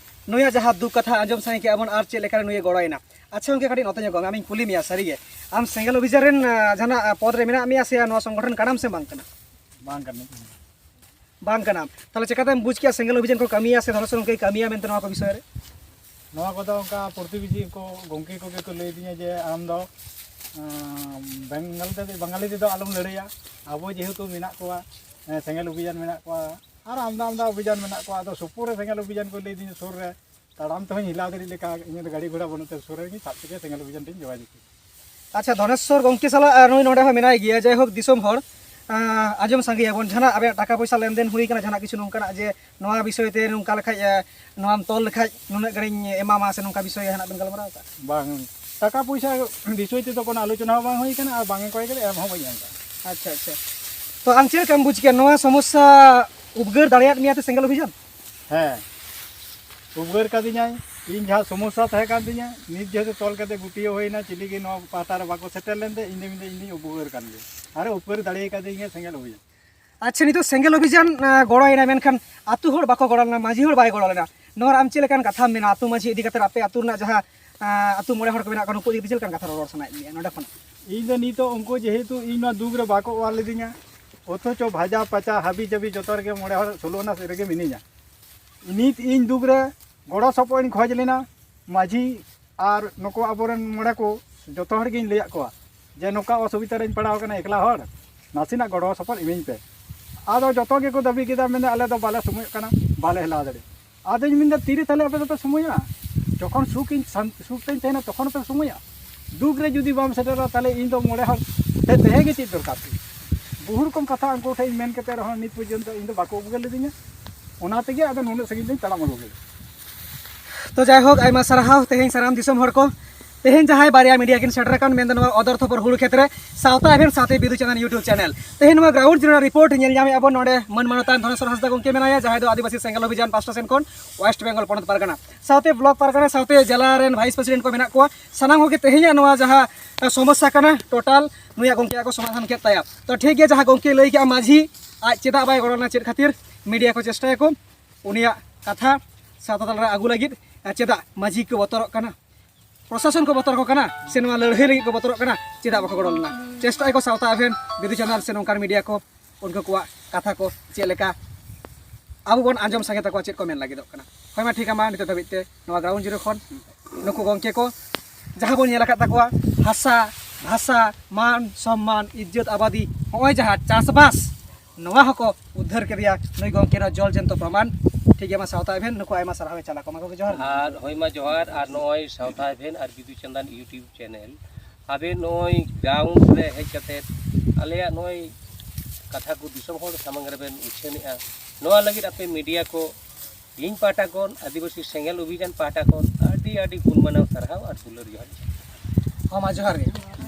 ᱱᱩᱭᱟᱜ ᱡᱟᱦᱟᱸ ᱫᱩᱠ ᱠᱟᱛᱷᱟ ᱟᱸᱡᱚᱢ ᱥᱟᱸᱜᱮ ᱠᱮᱜᱼᱟ ᱵᱚᱱ ᱟᱨ ᱪᱮᱫ ᱞᱮᱠᱟᱨᱮ ᱱᱩᱭᱮ ᱜᱚᱲᱚᱭᱮᱱᱟ᱾ ᱟᱪᱪᱷᱟ ᱜᱚᱢᱠᱮ, ᱠᱟᱹᱴᱤᱡ ᱱᱚᱛᱮ ᱧᱚᱜᱚᱜ ᱢᱮ, ᱟᱢᱤᱧ ᱠᱩᱞᱤ ᱢᱮᱭᱟ ᱥᱟᱹᱨᱤᱜᱮ, ᱟᱢ ᱥᱮᱸᱜᱮᱞ ᱚᱵᱷᱤᱡᱟᱱ ᱨᱮᱱ ᱟᱸ, ᱡᱟᱦᱟᱱᱟᱜ ᱟᱸ, ᱯᱚᱫᱽ ᱨᱮ ᱢᱮᱱᱟᱜ ᱢᱮᱭᱟ ᱥᱮ ᱱᱚᱣᱟ ᱥᱚᱝᱜᱚᱴᱷᱚᱱ ᱠᱟᱱᱟᱢ ᱥᱮ ᱵᱟᱝ ᱠᱟᱱᱟ? ᱵᱟᱝ ᱠᱟᱱᱟ᱾ ᱵᱟᱝ ᱠᱟᱱᱟᱢ, ᱛᱟᱦᱚᱞᱮ ᱪᱮᱠᱟᱛᱮᱢ ᱵᱩᱡᱽ ᱠᱮᱜᱼᱟ ᱥᱮᱸᱜᱮᱞ ᱚᱵᱷᱤᱡᱟᱱ ᱠᱚ ᱠᱟᱹᱢᱤᱭᱟ ᱥᱮ ᱫᱷᱚᱱᱮᱥᱣᱚᱨ ᱜᱚᱢᱠᱮᱭ ᱠᱟᱹᱢᱤᱭᱟ ᱢᱮᱱᱛᱮ ᱱᱚᱣᱟ ᱠᱚ ᱵᱤᱥᱚᱭ ᱨᱮ? ᱱᱚᱣᱟ ᱠᱚᱫᱚ ᱚᱱᱠᱟ ᱯᱨᱚᱛᱤᱵᱮᱥᱤ ᱠᱚ, ᱜᱚᱢᱠᱮ ᱠᱚᱜᱮ ᱠᱚ ᱞᱟᱹᱭ ᱟᱹᱫᱤᱧᱟ ᱡᱮ ᱟᱢ ᱫᱚ, ᱟᱸ, ᱵᱮᱝᱜᱟᱞ ᱛᱮ, ᱵᱟᱝᱜᱟᱞᱤ ᱛᱮᱫᱚ ᱟᱞᱚᱢ ᱞᱟᱹᱲᱦᱟᱹᱭᱟ, ᱟᱵᱚ ᱡᱮᱦᱮᱛᱩ ᱢᱮᱱᱟᱜ ᱠᱚᱣᱟ, ᱮᱸ, ᱥᱮᱸᱜᱮᱞ ᱚᱵᱷᱤᱡᱟᱱ ᱢᱮᱱᱟᱜ ᱠᱚᱣᱟ, ᱟᱨ ᱟᱢᱫᱟ ᱟᱢᱫᱟ ᱚᱵᱷᱤᱡᱟᱱ ᱢᱮᱱᱟᱜ ᱠᱚᱣᱟ, ᱟᱫᱚ ᱥᱩᱯᱩᱨ ᱨᱮ ᱥᱮᱸᱜᱮᱞ ᱚᱵᱷᱤᱡᱟᱱ ᱠᱚ ᱞᱟᱹᱭ ᱟᱹᱫᱤᱧᱟ ᱥᱩᱨ ᱨᱮ, ᱛᱟᱲᱟᱢ ᱛᱮᱦᱚᱸᱧ ᱦᱮᱞᱟᱣ ᱫᱟᱲᱮ ᱞᱮᱠᱟ, ᱤᱧᱟᱹᱜ ᱫᱚ ᱜᱟᱹᱰᱤ ᱜᱷᱚᱲᱟ ᱵᱟᱹᱱᱩᱜ ᱛᱮ ᱥᱩᱨ ᱨᱮᱜᱮ ᱥᱟᱵ ᱠᱮᱫᱮᱭᱟ ᱥᱮᱸᱜᱮᱞ ᱚᱵᱷᱤᱡᱟᱱ ᱴᱷᱮᱱ ᱡᱳᱜᱟᱡᱳᱜᱽ ᱠᱮᱫᱟ᱾ ᱟᱪᱪᱷᱟ, ᱫᱷᱚᱱᱮᱥᱣᱚᱨ ᱜᱚᱢᱠᱮ ᱥᱟᱞᱟᱜ, ᱟᱨ ᱱᱩᱭ ᱱᱚᱰᱮ ᱦᱚᱸ ᱢᱮᱱᱟᱭ ᱜᱮᱭᱟ, ᱡᱟᱭᱦᱳᱠ ᱫᱤᱥᱚᱢ ᱦᱚᱲ, ᱟᱸ, ᱟᱸᱡᱚᱢ ᱥᱟᱸᱜᱮᱭᱟᱵᱚᱱ, ᱡᱟᱦᱟᱱᱟᱜ ᱟᱵᱮᱱᱟᱜ ᱴᱟᱠᱟ ᱯᱚᱭᱥᱟ ᱞᱮᱱᱫᱮᱱ ᱦᱩᱭ ᱠᱟᱱᱟ, ᱡᱟᱦᱟᱱᱟᱜ ᱠᱤᱪᱷᱩ ᱱᱚᱝᱠᱟᱱᱟᱜ ᱡᱮ ᱱᱚᱣᱟ ᱵᱤᱥᱚᱭ ᱛᱮ ᱱᱚᱝᱠᱟ ᱞᱮᱠᱷᱟᱡ, ᱮ, ᱱᱚᱣᱟᱢ ᱛᱚᱞ ᱞᱮᱠᱷᱟᱡ ᱱᱩᱱᱟᱹᱜ ᱜᱟᱱᱤᱧ ᱮᱢᱟᱢᱟ ᱥᱮ ᱱᱚᱝᱠᱟ ᱵᱤᱥᱚᱭ ᱡᱟᱦᱟᱱᱟᱜ ᱵᱮᱱ ᱜᱟᱞᱢᱟᱨᱟᱣ ᱠᱟᱜᱼᱟ? ᱵᱟᱝ, ᱴᱟᱠᱟ ᱯᱚᱭᱥᱟ ᱵᱤᱥᱚᱭ ᱛᱮᱫᱚ ᱠᱳᱱᱳ ᱟᱞᱳᱪᱚᱱᱟ ᱦᱚᱸ ᱵᱟᱝ ᱦᱩᱭ ᱠᱟᱱᱟ ᱟᱨ ᱵᱟᱝ ᱮ ᱠᱚᱭ ᱠᱟᱫᱟ, ᱮᱢ ᱦᱚᱸ ᱵᱟᱹᱧ ᱮᱢ ᱠᱟᱜᱼᱟ᱾ ᱟᱪᱪᱷᱟ, ᱟᱪᱪᱷᱟ᱾ ᱛᱚ ᱟᱢ ᱪᱮᱫ ᱞᱮᱠᱟᱢ ᱵᱩᱡᱽ ᱠᱮᱭᱟ ᱱᱚᱣᱟ ᱥᱚᱢᱚᱥᱥᱟ ᱩᱫᱽᱜᱟᱹᱨ ᱫᱟᱲᱮᱭᱟᱫ ᱢᱮᱭᱟ ᱛᱮ ᱥᱮᱸᱜᱮᱞ ᱚᱵᱷᱤᱡᱟᱱ? ᱦᱮᱸ, ᱩᱫᱽᱜᱟᱹᱨ ᱠᱟᱫᱤᱧᱟᱭ᱾ ᱤᱧ ᱡᱟᱦᱟᱸ ᱥᱚᱢᱚᱥᱥᱟ ᱛᱟᱦᱮᱸ ᱠᱟᱱ ᱛᱤᱧᱟᱹ, ᱱᱤᱛ ᱡᱮᱦᱮᱛᱩ ᱛᱚᱞ ᱠᱟᱛᱮ ᱜᱩᱴᱭᱟᱹᱣ ᱦᱩᱭᱱᱟ, ᱪᱤᱞᱤ ᱜᱮ ᱱᱚᱣᱟ ᱯᱟᱦᱴᱟ ᱨᱮ ᱵᱟᱠᱚ ᱥᱮᱴᱮᱨ ᱞᱮᱱᱛᱮ ᱤᱧ ᱫᱚ ᱢᱮᱱᱫᱟᱹᱧ ᱤᱧ ᱫᱩᱧ ᱩᱯᱚᱠᱟᱨ ᱠᱟᱱ ᱜᱮᱭᱟ᱾ ᱟᱨᱮ ᱩᱯᱠᱟᱨ ᱫᱟᱲᱮ ᱠᱟᱫᱤᱧ ᱜᱮᱭᱟ ᱥᱮᱸᱜᱮᱞ ᱚᱵᱷᱤᱡᱟᱱ᱾ ᱟᱪᱪᱷᱟ, ᱱᱤᱛᱚᱜ ᱥᱮᱸᱜᱮᱞ ᱚᱵᱷᱤᱡᱟᱱ, ᱮ, ᱜᱚᱲᱚᱭᱮᱱᱟ, ᱢᱮᱱᱠᱷᱟᱱ ᱟᱹᱛᱩ ᱦᱚᱲ ᱵᱟᱠᱚ ᱜᱚᱲᱚ ᱞᱮᱱᱟ, ᱢᱟᱹᱡᱷᱤ ᱦᱚᱲ ᱵᱟᱭ ᱜᱚᱲᱚ ᱞᱮᱱᱟ, ᱱᱚᱣᱟ ᱨᱮ ᱟᱢ ᱪᱮᱫ ᱞᱮᱠᱟᱱ ᱠᱟᱛᱷᱟᱢ ᱢᱮᱱᱟ? ᱟᱹᱛᱩ ᱢᱟᱹᱡᱷᱤ ᱤᱫᱤ ᱠᱟᱛᱮ ᱟᱯᱮ ᱟᱹᱛᱩ ᱨᱮᱱᱟᱜ ᱡᱟᱦᱟᱸ, ᱮ, ᱟᱹᱛᱩ ᱢᱚᱬᱮ ᱦᱚᱲ ᱠᱚ ᱢᱮᱱᱟᱜ ᱠᱚᱣᱟ, ᱱᱩᱠᱩ ᱤᱫᱤ ᱠᱟᱛᱮ ᱪᱮᱫ ᱞᱮᱠᱟᱱ ᱠᱟᱛᱷᱟ ᱨᱚᱲ ᱥᱟᱱᱟᱭᱮᱫ ᱢᱮᱭᱟ ᱱᱚᱰᱮ ᱠᱷᱚᱱ? ᱤᱧ ᱫᱚ ᱱᱤᱛᱚᱜ ᱩᱱᱠᱩ ᱡᱮᱦᱮᱛᱩ ᱤᱧ ᱱᱚᱣᱟ ᱫᱩᱠ ᱨᱮ ᱵᱟᱠᱚ ᱚᱣᱟᱨ ᱞᱤᱫᱤᱧᱟ, ᱚᱛᱷᱚᱪᱚ ᱵᱷᱟᱡᱟ ᱯᱟᱪᱟ ᱦᱟᱹᱵᱤ ᱡᱟᱹᱵᱤ ᱡᱚᱛᱚ ᱨᱮᱜᱮ ᱢᱚᱬᱮ ᱦᱚᱲ ᱥᱳᱞᱳ ᱟᱱᱟ ᱨᱮᱜᱮ ᱢᱤᱱᱟᱹᱧᱟ᱾ ᱱᱤᱛ ᱤᱧ ᱫᱩᱠ ᱨᱮ ᱜᱚᱲᱚ ᱥᱚᱯᱚᱦᱚᱫ ᱤᱧ ᱠᱷᱚᱡᱽ ᱞᱮᱱᱟ, ᱢᱟᱹᱡᱷᱤ ᱟᱨ ᱱᱩᱠᱩ ᱟᱵᱚᱨᱮᱱ ᱢᱚᱬᱮ ᱠᱚ ᱡᱚᱛᱚ ᱦᱚᱲ ᱜᱤᱧ ᱞᱟᱹᱭᱟᱫ ᱠᱚᱣᱟ ᱡᱮ ᱱᱚᱝᱠᱟ ᱚᱥᱩᱵᱤᱫᱷᱟ ᱨᱮᱧ ᱯᱟᱲᱟᱣ ᱠᱟᱱᱟ ᱮᱠᱞᱟ ᱦᱚᱲ, ᱱᱟᱥᱮᱱᱟᱜ ᱜᱚᱲᱚ ᱥᱚᱯᱚᱦᱚᱫ ᱤᱢᱟᱹᱧ ᱯᱮ᱾ ᱟᱫᱚ ᱡᱚᱛᱚ ᱜᱮᱠᱚ ᱫᱟᱹᱵᱤ ᱠᱮᱫᱟ, ᱢᱮᱱᱫᱟ ᱟᱞᱮ ᱫᱚ ᱵᱟᱞᱮ ᱥᱚᱢᱚᱭᱚᱜ ᱠᱟᱱᱟ, ᱵᱟᱞᱮ ᱦᱮᱞᱟᱣ ᱫᱟᱲᱮᱭᱟᱜᱼᱟ᱾ ᱟᱫᱚᱧ ᱢᱮᱱᱫᱟ ᱛᱤᱨᱮ ᱛᱟᱦᱞᱮ ᱟᱯᱮ ᱫᱚᱯᱮ ᱥᱚᱢᱚᱭᱚᱜᱼᱟ? ᱡᱚᱠᱷᱚᱱ ᱥᱩᱠ ᱤᱧ ᱥᱟᱱ-, ᱥᱩᱠ ᱛᱮᱧ ᱛᱟᱦᱮᱱᱟ ᱛᱚᱠᱷᱚᱱ ᱯᱮ ᱥᱚᱢᱚᱭᱚᱜᱼᱟ? ᱫᱩᱠ ᱨᱮ ᱡᱩᱫᱤ ᱵᱟᱢ ᱥᱮᱴᱮᱨᱟ ᱛᱟᱦᱞᱮ ᱤᱧ ᱫᱚ ᱢᱚᱬᱮ ᱦᱚᱲ ᱴᱷᱮᱱ ᱛᱟᱦᱮᱸ ᱜᱮ ᱪᱮᱫ ᱫᱚᱨᱠᱟᱨ ᱛᱤᱧ? ᱵᱚᱦᱩ ᱨᱚᱠᱚᱢ ᱠᱟᱛᱷᱟ ᱩᱱᱠᱩ ᱴᱷᱮᱱ ᱤᱧ ᱢᱮᱱ ᱠᱟᱛᱮ ᱨᱮᱦᱚᱸ ᱱᱤᱛ ᱯᱚᱨᱡᱚᱱᱛᱚ ᱤᱧ ᱫᱚ ᱵᱟᱠᱚ ᱩᱯᱠᱟᱹᱨ ᱞᱤᱫᱤᱧᱟ᱾ ᱚᱱᱟ ᱛᱮᱜᱮ ᱟᱫᱚ ᱱᱩᱱᱟᱹᱜ ᱥᱟᱺᱜᱤᱧ ᱫᱚᱧ ᱛᱟᱲᱟᱢ ᱟᱹᱜᱩ ᱠᱮᱫᱟ᱾ ᱛᱚ ᱡᱟᱭᱦᱳᱠ, ᱟᱭᱢᱟ ᱥᱟᱨᱦᱟᱣ ᱛᱮᱦᱮᱧ ᱥᱟᱱᱟᱢ ᱫᱤᱥᱚᱢ ᱦᱚᱲ ᱠᱚ ᱛᱮᱦᱮᱧ ᱡᱟᱦᱟᱸᱭ ᱵᱟᱨᱭᱟ ᱢᱤᱰᱤᱭᱟ ᱠᱤᱱ ᱥᱮᱴᱮᱨ ᱟᱠᱟᱱ, ᱢᱮᱱᱫᱚ ᱱᱚᱣᱟ ᱚᱫᱚᱨᱛᱷᱚᱯᱩᱨ ᱦᱩᱲᱩ ᱠᱷᱮᱛ ᱨᱮ ᱥᱟᱶᱛᱟ ᱮᱵᱷᱮᱱ ᱥᱟᱶᱛᱮ ᱵᱤᱫᱩ ᱪᱟᱸᱫᱟᱱ YouTube ᱪᱮᱱᱮᱞ᱾ ᱛᱮᱦᱮᱧ ᱱᱚᱣᱟ ᱜᱨᱟᱣᱩᱱᱰ ᱡᱤᱨᱳ ᱨᱤᱯᱳᱨᱴ ᱧᱮᱞ ᱧᱟᱢᱮᱫᱼᱟ ᱵᱚᱱ ᱱᱚᱰᱮ ᱢᱟᱹᱱ ᱢᱟᱱᱚᱛᱟᱱ ᱫᱷᱚᱱᱮᱥᱣᱚᱨ ᱦᱟᱸᱥᱫᱟ ᱜᱚᱢᱠᱮ ᱢᱮᱱᱟᱭᱟ, ᱡᱟᱦᱟᱸᱭ ᱫᱚ ᱟᱹᱫᱤᱵᱟᱹᱥᱤ ᱥᱮᱸᱜᱮᱞ ᱚᱵᱷᱤᱡᱟᱱ ᱯᱟᱥᱴᱟ ᱥᱮᱱ ᱠᱷᱚᱱ ᱳᱭᱮᱥᱴ ᱵᱮᱝᱜᱚᱞ ᱯᱚᱱᱚᱛ ᱯᱟᱨᱜᱟᱱᱟ ᱥᱟᱶᱛᱮ ᱵᱞᱚᱠ ᱯᱟᱨᱜᱟᱱᱟ ᱥᱟᱶᱛᱮ ᱡᱮᱞᱟ ᱨᱮᱱ ᱵᱷᱟᱭᱤᱥ ᱯᱨᱮᱥᱤᱰᱮᱱᱴ ᱠᱚ ᱢᱮᱱᱟᱜ ᱠᱚᱣᱟ᱾ ᱥᱟᱱᱟᱢ ᱠᱚᱜᱮ ᱛᱮᱦᱮᱧᱟᱜ ᱱᱚᱣᱟ ᱡᱟᱦᱟᱸ ᱥᱚᱢᱚᱥᱥᱟ ᱠᱟᱱᱟ, ᱴᱳᱴᱟᱞ ᱱᱩᱭᱟᱜ ᱜᱚᱢᱠᱮᱭᱟᱜ ᱠᱚ ᱥᱚᱢᱟᱫᱷᱟᱱ ᱠᱮᱫ ᱛᱟᱭᱟ᱾ ᱛᱚ ᱴᱷᱤᱠ ᱜᱮᱭᱟ, ᱡᱟᱦᱟᱸ ᱜᱚᱢᱠᱮ ᱞᱟᱹᱭ ᱠᱮᱜᱼᱟ ᱢᱟᱹᱡᱷᱤ ᱟᱡ ᱪᱮᱫᱟᱜ ᱵᱟᱭ ᱜᱚᱲᱚ ᱞᱮᱱᱟ, ᱪᱮᱫ ᱠᱷᱟᱹᱛᱤᱨ ᱢᱤᱰᱤᱭᱟ ᱠᱚ ᱪᱮᱥᱴᱟᱭᱟᱠᱚ ᱩᱱᱤᱭᱟᱜ ᱠᱟᱛᱷᱟ ᱥᱟᱶᱛᱟ ᱛᱟᱞᱟᱨᱮ ᱟᱹᱜᱩ ᱞᱟᱹᱜᱤᱫ, ᱟᱨ ᱪᱮᱫᱟᱜ ᱢᱟᱹᱡᱷᱤ ᱠᱚ ᱵᱚᱛᱚᱨᱚᱜ ᱠᱟᱱᱟ, ᱯᱨᱚᱥᱟᱥᱚᱱ ᱠᱚ ᱵᱚᱛᱚᱨ ᱟᱠᱚ ᱠᱟᱱᱟ, ᱥᱮ ᱱᱚᱣᱟ ᱞᱟᱹᱲᱦᱟᱹᱭ ᱞᱟᱹᱜᱤᱫ ᱠᱚ ᱵᱚᱛᱚᱨᱚᱜ ᱠᱟᱱᱟ, ᱪᱮᱫᱟᱜ ᱵᱟᱠᱚ ᱜᱚᱲᱚ ᱞᱮᱱᱟ? ᱪᱮᱥᱴᱟᱭᱟᱠᱚ ᱥᱟᱶᱛᱟ ᱮᱵᱷᱮᱱ, ᱵᱤᱫᱩ ᱪᱟᱸᱫᱟᱱ ᱥᱮ ᱱᱚᱝᱠᱟᱱ ᱢᱤᱰᱤᱭᱟ ᱠᱚ ᱩᱱᱠᱩ ᱠᱚᱣᱟᱜ ᱠᱟᱛᱷᱟ ᱠᱚ ᱪᱮᱫ ᱞᱮᱠᱟ ᱟᱵᱚ ᱵᱚᱱ ᱟᱸᱡᱚᱢ ᱥᱟᱸᱜᱮ ᱛᱟᱠᱚᱣᱟ, ᱪᱮᱫ ᱠᱚ ᱢᱮᱱ ᱞᱟᱹᱜᱤᱫᱚᱜ ᱠᱟᱱᱟ᱾ ᱦᱳᱭ ᱢᱟ ᱴᱷᱤᱠ ᱢᱟ, ᱱᱤᱛᱚᱜ ᱫᱷᱟᱹᱵᱤᱡ ᱛᱮ ᱱᱚᱣᱟ ᱜᱨᱟᱣᱩᱱᱰ ᱡᱤᱨᱳ ᱠᱷᱚᱱ ᱱᱩᱠᱩ ᱜᱚᱢᱠᱮ ᱠᱚ ᱡᱟᱦᱟᱸ ᱵᱚᱱ ᱧᱮᱞ ᱟᱠᱟᱫ ᱛᱟᱠᱚᱣᱟ, ᱦᱟᱥᱟ, ᱵᱷᱟᱥᱟ, ᱢᱟᱱ ᱥᱚᱢᱢᱟᱱ, ᱤᱡᱽᱡᱚᱛ ᱟᱵᱟᱫᱤ, ᱱᱚᱜᱼᱚᱭ ᱡᱟᱦᱟᱸ ᱪᱟᱥᱵᱟᱥ, ᱱᱚᱣᱟ ᱦᱚᱸᱠᱚ ᱩᱫᱽᱫᱷᱟᱹᱨ ᱠᱮᱫᱮᱭᱟ ᱱᱩᱭ ᱜᱚᱢᱠᱮ ᱨᱮᱱ ᱡᱚᱞ ᱡᱚᱱᱛᱚ ᱯᱨᱚᱢᱟᱱ᱾ ᱴᱷᱤᱠ ᱜᱮᱭᱟ ᱢᱟ, ᱥᱟᱶᱛᱟ ᱮᱵᱷᱮᱱ ᱱᱩᱠᱩ ᱟᱭᱢᱟ ᱥᱟᱨᱦᱟᱣ ᱮ ᱪᱟᱞᱟ ᱠᱚᱢᱟ ᱜᱚᱢᱠᱮ, ᱡᱚᱦᱟᱨ ᱜᱮ᱾ ᱟᱨ ᱦᱳᱭ ᱢᱟ ᱡᱚᱦᱟᱨ᱾ ᱟᱨ ᱱᱚᱜᱼᱚᱭ ᱥᱟᱶᱛᱟ ᱮᱵᱷᱮᱱ ᱟᱨ ᱵᱤᱫᱩ ᱪᱟᱸᱫᱟᱱ YouTube ᱪᱮᱱᱮᱞ, ᱟᱵᱮᱱ ᱱᱚᱜᱼᱚᱭ ᱜᱨᱟᱣᱩᱱᱰ ᱨᱮ ᱦᱮᱡ ᱠᱟᱛᱮᱫ ᱟᱞᱮᱭᱟᱜ ᱱᱚᱜᱼᱚᱭ ᱠᱟᱛᱷᱟ ᱠᱚ ᱫᱤᱥᱚᱢ ᱦᱚᱲ ᱥᱟᱢᱟᱝ ᱨᱮᱵᱮᱱ ᱩᱪᱷᱟᱹᱱᱮᱜᱼᱟ, ᱱᱚᱣᱟ ᱞᱟᱹᱜᱤᱫ ᱟᱯᱮ ᱢᱤᱰᱤᱭᱟ ᱠᱚ ᱤᱧ ᱯᱟᱦᱴᱟ ᱠᱷᱚᱱ, ᱟᱹᱫᱤᱵᱟᱹᱥᱤ ᱥᱮᱸᱜᱮᱞ ᱚᱵᱷᱤᱡᱟᱱ ᱯᱟᱦᱴᱟ ᱠᱷᱚᱱ ᱟᱹᱰᱤ ᱟᱹᱰᱤ ᱜᱩᱱ ᱢᱟᱱᱟᱣ ᱥᱟᱨᱦᱟᱣ ᱟᱨ ᱫᱩᱞᱟᱹᱲ ᱡᱚᱦᱟᱨ᱾ ᱦᱚᱸ ᱢᱟ ᱡᱚᱦᱟᱨ ᱜᱮ᱾